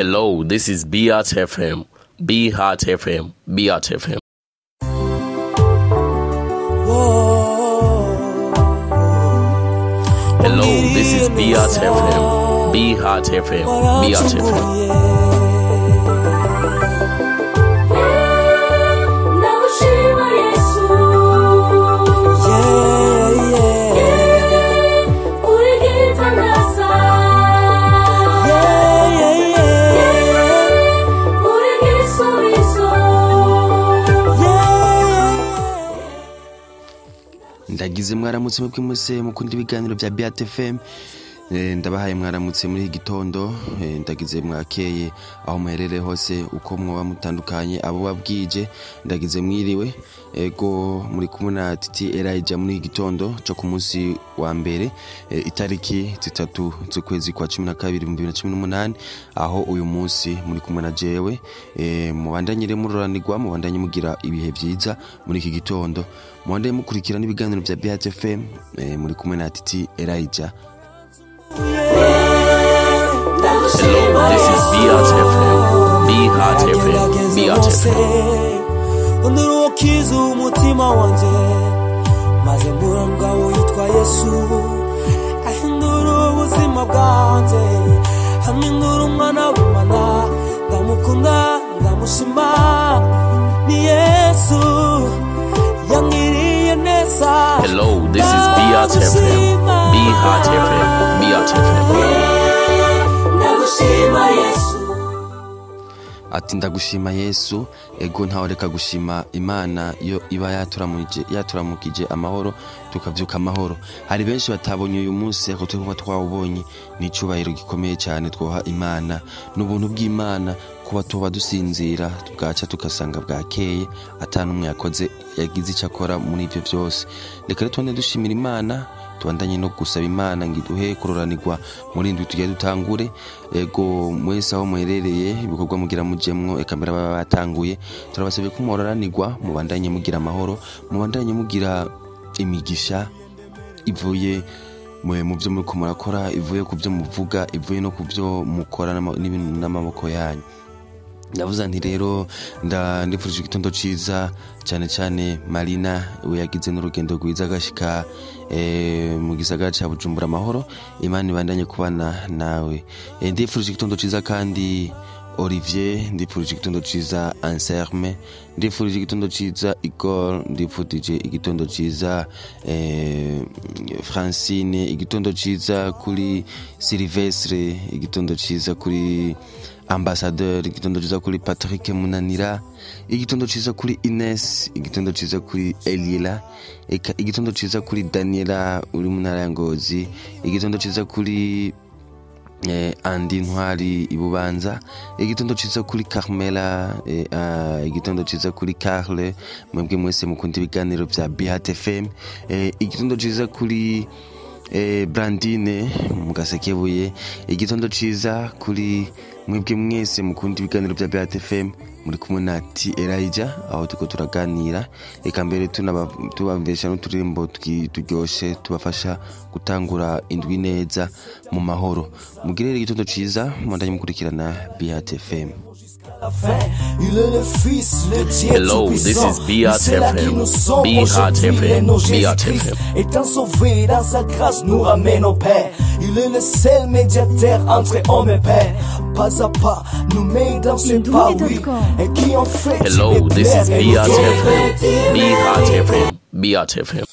Hello, this is Beat FM. Beat FM. Beat FM. Hello, this is Beat FM. Beat FM. Beat FM. Ndagize mwaramutse mwebwe mwese mukunda ibiganiro bya Beat FM. Ndabahaye mwaramutse muri iki gitondo. Ndagize mwakeye aho muherereye hose uko mwoba mutandukanye abo babwije, ndagize mwiriwe. Ego muri kumwe na Titi Elijah muri iki gitondo cyo ku munsi wa mbere, itariki 3 z'ukwezi kwa 12 2018, aho uyu munsi muri kumwe na jewe. Mubandanye muroranirwa, mubandanye mugira ibihe byiza muri iki gitondo, mubandanye mukurikira n'ibiganiro bya Beat FM. Muri kumwe na Titi Elijah. Hello, this is Beat FM. Beat FM. Beat FM. Undurukiza umutima wanje maze murambwa witwa Yesu ahindura ubuzima bwanje, ahindura umwana w'Imana, ndamukunda ndamushima, ni Yesu yangiriye neza. Hello, this is Beat FM. Beat FM. Beat FM. Ndagushima Yesu. Ati ndagushima Yesu. Ego ntawe gushima Imana yo iba yaturamukije amahoro tukavyuka amahoro. Hari benshi batabonye uyu munsi ariko twe twawubonye. Ni icubahiro gikomeye cyane twoha Imana n'ubuntu bw'Imana kuba tuba dusinzira bwaca tukasanga bwakeye atanumwe yakoze yagize icyo akora muri ivyo vyose. Reka rero tubone dushimira Imana, tubandanye no gusaba Imana ngo iduhe kuroranirwa muri indwi tugiye dutangure. Ego mwese aho muherereye ibikorwa mugira mujemwo, eka mbere baba batanguye, turabasabye ko mororanirwa, mubandanye mugira amahoro, mubandanye mugira imigisha ivuye mu byo muriko murakora, ivuye ku byo muvuga, ivuye no ku byo mukora n'amaboko yanyu. Ndavuze nti rero ndifurije igitondo ciza cyane cyane Marina we yagize n'urugendo rwiza agashika mu gisagara ca Bujumbura amahoro. Imana ibandanye kubana nawe. Ndifurije igitondo ciza kandi Olivier, ndifurije igitondo ciza Anselme, ndifurije igitondo ciza Igor, ndifurije igitondo ciza Francine, igitondo ciza kuri Sylvestre, igitondo ciza kuri Ambassadeur, igitondo ciza kuri Patrick Munanira, igitondo ciza kuri Ines, igitondo ciza kuri Elila, eka igitondo ciza kuri Daniela uri mu ntara ya Ngozi, igitondo ciza kuri Andi Ntwari Ibubanza, igitondo ciza kuri Carmela, igitondo ciza kuri Carle, mwebwe mwese mukunda ibiganiro bya Beat FM, igitondo ciza kuri Brandine mugasekebuye, igitondo ciza kuri mwebwe mwese mukunda ibiganiro bya Beat FM. Muri kumwe na T Elijah aho tuko turaganira, eka mbere tubamvesha n'uturirimbo turyoshe tubafasha gutangura indwi neza mu mahoro. Mugire igitondo ciza, mubandanye mukurikirana Beat FM. Il est le Fils, le Dieu Hello, this is Beat FM. Beat FM. Beat FM. Est un sauvé dans sa grâce nous ramène au Père. Il est le seul médiateur entre hommes et Père. Pas à pas, nous met dans ses pas, oui. Et qui en fait. Hello, this is Beat FM. Beat FM. Beat FM.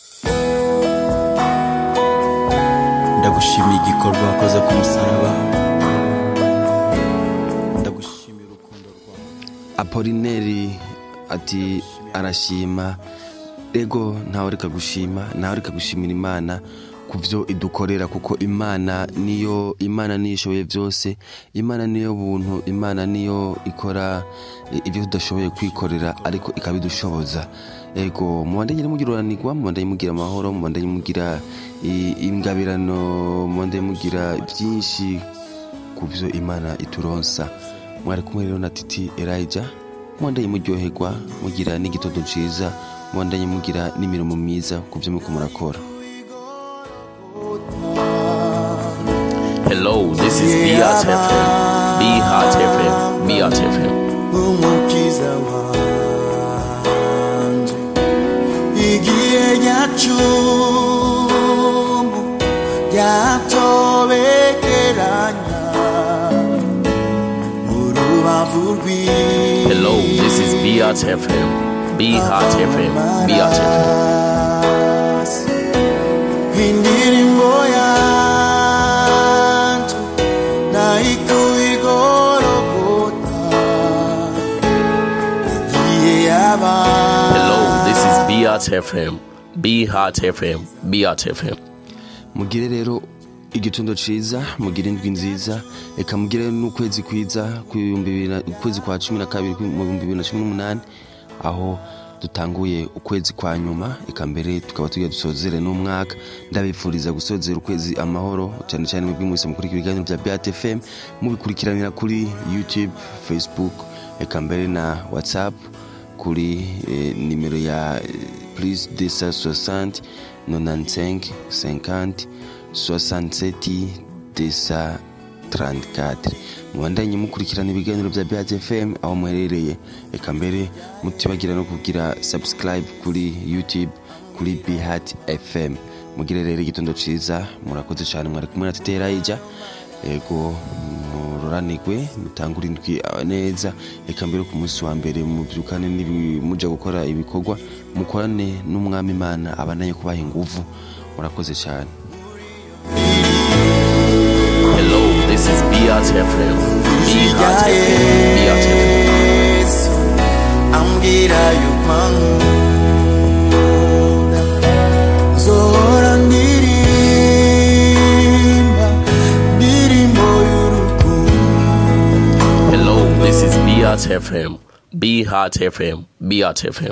Ndagushimiye igikorwa wakoze ku musaraba. Apolineri ati arashima. Ego ntawe reka gushima, ntawe reka gushimira Imana kuvyo idukorera, kuko Imana niyo, Imana niyo ishoboye byose, Imana niyo buntu, Imana niyo ikora ibyo tudashoboye kwikorera ariko ikabidushoboza. Ego mubandanye mugiranirwa, mubandanye mugira amahoro, mubandanye mugira ingabirano, mubandanye mugira byinshi kuvyo Imana ituronsa. Mwari kumwe rero na Titi Elijah, mubandanye muryoherwa, mugira n'igitondo ciza, mubandanye mugira n'imirimo myiza kuvyo muriko murakora. Hello, this is Beat FM. Beat FM. Beat FM. Umukiza wanje igihe yacumbu yatobekeranya mu rubavu rwiwe. Hello, this is Beat FM. Beat FM. Beat FM. Indirimbo yanje nayikuigorogota igihe yaba. Hello, this is Beat FM. Beat FM. Beat FM. Mugire rero igitondo ciza, mugire indwi nziza, eka mugire n'ukwezi kwiza ukwezi kwa 12 mu 2018, aho dutanguye ukwezi kwa nyuma, eka mbere tukaba tugiye dusozere n'umwaka. Ndabifuriza gusozera ukwezi amahoro, cyane cyane mwebwe mwese mukurikira ibiganiro bya Beat FM, mubikurikiranira kuri YouTube, Facebook, eka mbere na WhatsApp kuri nimero ya plus 260 95 50 67 234. Mubandanye mukurikirana ibiganiro bya Beat FM aho muherereye, eka mbere mutibagira no kugira subscribe kuri YouTube kuri Beat FM. Mugire rero igitondo ciza, murakoze cyane, mwari kumwe na Tetera Ija. Ego muroranirwe, mutangure indwi neza, eka mbere ku munsi wa mbere mubyukane muja gukora ibikorwa, mukorane n'umwami Imana abanaye kubaha inguvu. Murakoze cyane. Hello, this is Beat FM. Beat FM. Beat FM. Yesu ambwira yuko ankunda, nzohora ndirimba indirimbo y'urukundo. Hello, this is Beat FM. Beat FM. Beat FM.